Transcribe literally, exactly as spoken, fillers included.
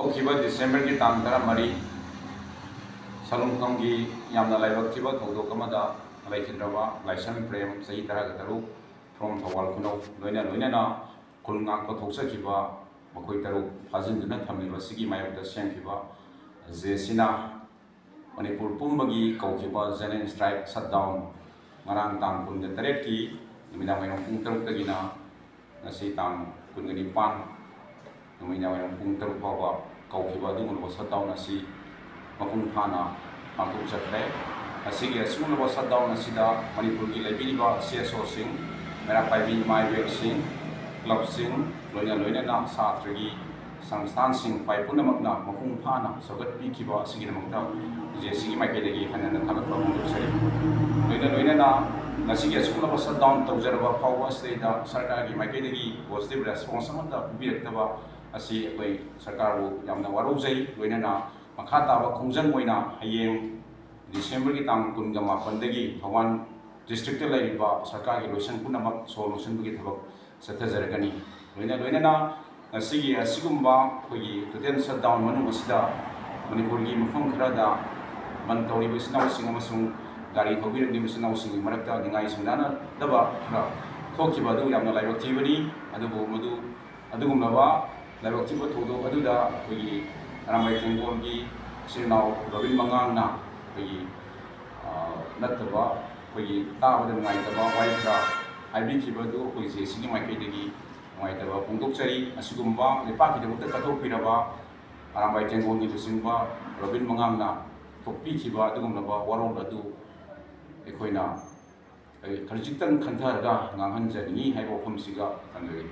ꯍꯧꯈꯤꯕ ꯗꯤꯁꯦꯝꯕꯔꯒꯤ ꯇꯥꯡ ꯇꯔꯥꯃꯔꯤ, ꯁꯂꯨꯡꯐꯝꯒꯤ ꯌꯥꯝꯅ ꯂꯥꯏꯕꯛ ꯊꯤꯕ ꯊꯧꯗꯣꯛ ꯑꯃꯗ ꯂꯩꯈꯤꯗ꯭ꯔꯕ ꯂꯥꯏꯁ꯭ꯔꯝ ꯄ꯭ꯔꯦꯝ, ꯆꯍꯤ ꯇꯔꯥꯒ ꯇꯔꯨꯛ, from ꯊꯧꯕꯥꯜ ꯈꯨꯅꯧ, ꯂꯣꯏꯅ ꯂꯣꯏꯅꯅ ꯈꯨꯟ ꯉꯥꯛꯄ ꯊꯣꯛꯆꯈꯤꯕ ꯃꯈꯣꯏ ꯇꯔꯨꯛ ꯐꯥꯖꯤꯟꯗꯨꯅ ꯊꯝꯂꯤꯕ ꯑꯁꯤꯒꯤ ꯃꯥꯌꯣꯛꯇ ꯁꯦꯝꯈꯤꯕ ꯖꯦ ꯁꯤꯅ ꯃꯅꯤꯄꯨꯔ ꯄꯨꯝꯕꯒꯤ ꯀꯧꯈꯤꯕ general strike shutdown, ꯉꯔꯥꯡ ꯇꯥꯡ ꯀꯨꯟꯒ ꯇꯔꯦꯠꯀꯤ ꯅꯨꯃꯤꯗꯥꯡ ꯋꯥꯏꯔꯝ ꯄꯨꯡ ꯇꯔꯨꯛꯇꯒꯤꯅ ꯉꯁꯤ ꯇꯥꯡ ꯀꯨꯟꯒ ꯅꯤꯄꯥꯟ ꯅꯨꯃꯤꯗꯥꯡ ꯋꯥꯏꯔꯝ ꯄꯨꯡ ꯇꯔꯨꯛ ꯐꯥꯎꯕ ꯀꯧꯈꯤꯕ ꯑꯗꯨꯒꯨꯝꯂꯕ shutdown ꯑꯁꯤ ꯃꯄꯨꯡ ꯐꯥꯅ ꯄꯥꯡꯊꯣꯛꯆꯈ꯭ꯔꯦ꯫ ꯑꯁꯤꯒꯤ ꯑꯁꯤꯒꯨꯝꯂꯕ shutdown ꯑꯁꯤꯗ ꯃꯅꯤꯄꯨꯔꯒꯤ ꯂꯩꯕꯤꯔꯤꯕ C S Oꯁꯤꯡ, ꯃꯩꯔꯥ ꯄꯥꯏꯕꯤ ꯏꯃꯥ ꯏꯕꯦꯜꯁꯤꯡ, clubꯁꯤꯡ, ꯂꯣꯏꯅ ꯂꯣꯏꯅꯅ ꯁꯥꯇ꯭ꯔꯒꯤ ꯁꯪꯁꯊꯥꯟꯁꯤꯡ ꯄꯥꯏ ꯄꯨꯝꯅꯃꯛꯅ ꯃꯄꯨꯡ ꯐꯥꯅ ꯁꯧꯒꯠꯄꯤꯈꯤꯕ ꯑꯁꯤꯒꯤꯗꯃꯛꯇ ꯖꯦ ꯁꯤꯒꯤ ꯃꯥꯏꯀꯩꯗꯒꯤ ꯍꯟꯅ ꯍꯟꯅ ꯊꯥꯒꯠꯄ ꯐꯣꯡꯗꯣꯛꯆꯔꯤ꯫ ꯂꯣꯏꯅ ꯂꯣꯏꯅꯅ ꯉꯁꯤꯒꯤ ꯑꯁꯤꯒꯨꯝꯂꯕ shutdown ꯇꯧꯖꯔꯕ ꯐꯥꯎꯕ ꯑꯁꯤꯗꯩꯗ ꯁꯔꯀꯥꯔꯒꯤ ꯃꯥꯏꯀꯩꯗꯒꯤ positive response ꯑꯃꯠꯇ ꯄꯤꯕꯤꯔꯛꯇꯕ ꯑꯁꯤ ꯑꯩꯈꯣꯏ ꯁꯔꯀꯥꯔꯕꯨ ꯌꯥꯝꯅ ꯋꯥꯔꯧꯖꯩ꯫ ꯂꯣꯏꯅꯅ ꯃꯈꯥ ꯇꯥꯕ ꯈꯣꯡꯖꯪ ꯑꯣꯏꯅ ꯍꯌꯦꯡ ꯗꯤꯁꯦꯝꯕꯔꯒꯤ ꯇꯥꯡ ꯀꯨꯟꯒ ꯃꯥꯄꯟꯗꯒꯤ ꯊꯧꯕꯥꯜ districtꯇ ꯂꯩꯔꯤꯕ ꯁꯔꯀꯥꯔꯒꯤ ꯂꯣꯏꯁꯪ ꯄꯨꯝꯅꯃꯛ ꯁꯣ ꯂꯣꯟꯁꯤꯟꯕꯒꯤ ꯊꯕꯛ ꯆꯠꯊꯖꯔꯛꯀꯅꯤ꯫ ꯂꯣꯏꯅ ꯂꯣꯏꯅꯅ ꯉꯁꯤꯒꯤ ꯑꯁꯤꯒꯨꯝꯕ ꯑꯩꯈꯣꯏꯒꯤ total shutdown ꯃꯅꯨꯡ ꯑꯁꯤꯗ ꯃꯅꯤꯄꯨꯔꯒꯤ ꯃꯐꯝ ꯈꯔꯗ ꯕꯟ ꯇꯧꯔꯤꯕ ꯏꯆꯤꯟ ꯏꯅꯥꯎꯁꯤꯡ ꯑꯃꯁꯨꯡ ꯒꯥꯔꯤ ꯊꯧꯕꯤꯔꯛꯂꯤꯕ ꯏꯆꯤꯟ ꯏꯅꯥꯎꯁꯤꯡꯒꯤ ꯃꯔꯛꯇ ꯅꯤꯡꯉꯥꯏ ꯁꯪꯗꯥꯅꯗꯕ ꯈꯔ ꯊꯣꯛꯈꯤꯕ ꯑꯗꯨ ꯌꯥꯝꯅ ꯂꯥꯏꯕꯛ ꯊꯤꯕꯅꯤ꯫ ꯑꯗꯨꯕꯨ ꯃꯗꯨ, ꯑꯗꯨꯒꯨꯝꯂꯕ ꯂꯥꯏꯕꯛ ꯊꯤꯕ ꯊꯧꯗꯣꯛ ꯑꯗꯨꯗ ꯑꯩꯈꯣꯏꯒꯤ ꯑꯔꯥꯝꯕꯥꯏ ꯇꯦꯡꯒꯣꯜꯒꯤ ꯏꯆꯤꯜ ꯏꯅꯥꯎ ꯔꯣꯕꯤꯟ ꯃꯉꯥꯡꯅ ꯑꯩꯈꯣꯏꯒꯤ, ꯑ, ꯅꯠꯇꯕ ꯑꯩꯈꯣꯏꯒꯤ ꯇꯥꯕꯗ ꯅꯨꯡꯉꯥꯏꯇꯕ ꯋꯥꯍꯩ ꯈꯔ ꯍꯥꯏꯕꯤꯈꯤꯕ ꯑꯗꯨ ꯑꯩꯈꯣꯏ ꯖꯦ ꯁꯤꯒꯤ ꯃꯥꯏꯀꯩꯗꯒꯤ ꯅꯨꯡꯉꯥꯏꯇꯕ ꯐꯣꯡꯗꯣꯛꯆꯔꯤ꯫ ꯑꯁꯤꯒꯨꯝꯕ ꯂꯩꯄꯥꯛꯀꯤꯗꯃꯛꯇ ꯀꯠꯊꯣꯛꯄꯤꯔꯕ ꯑꯔꯥꯝꯕꯥꯏ ꯇꯦꯡꯒꯣꯜꯒꯤ ꯂꯨꯆꯤꯡꯕ ꯔꯣꯕꯤꯟ ꯃꯉꯥꯡꯅ ꯊꯣꯛꯄꯤꯈꯤꯕ ꯑꯗꯨꯒꯨꯝꯂꯕ ꯋꯥꯔꯣꯜ ꯑꯗꯨ ꯑꯩꯈꯣꯏꯅ, ꯑꯩ ꯈꯖꯤꯛꯇꯪ ꯈꯟꯊꯔꯒ ꯉꯥꯡꯍꯟꯖꯅꯤꯡꯏ ꯍꯥꯏꯕ ꯋꯥꯐꯝꯁꯤꯒ ꯊꯝꯖꯒꯦ꯫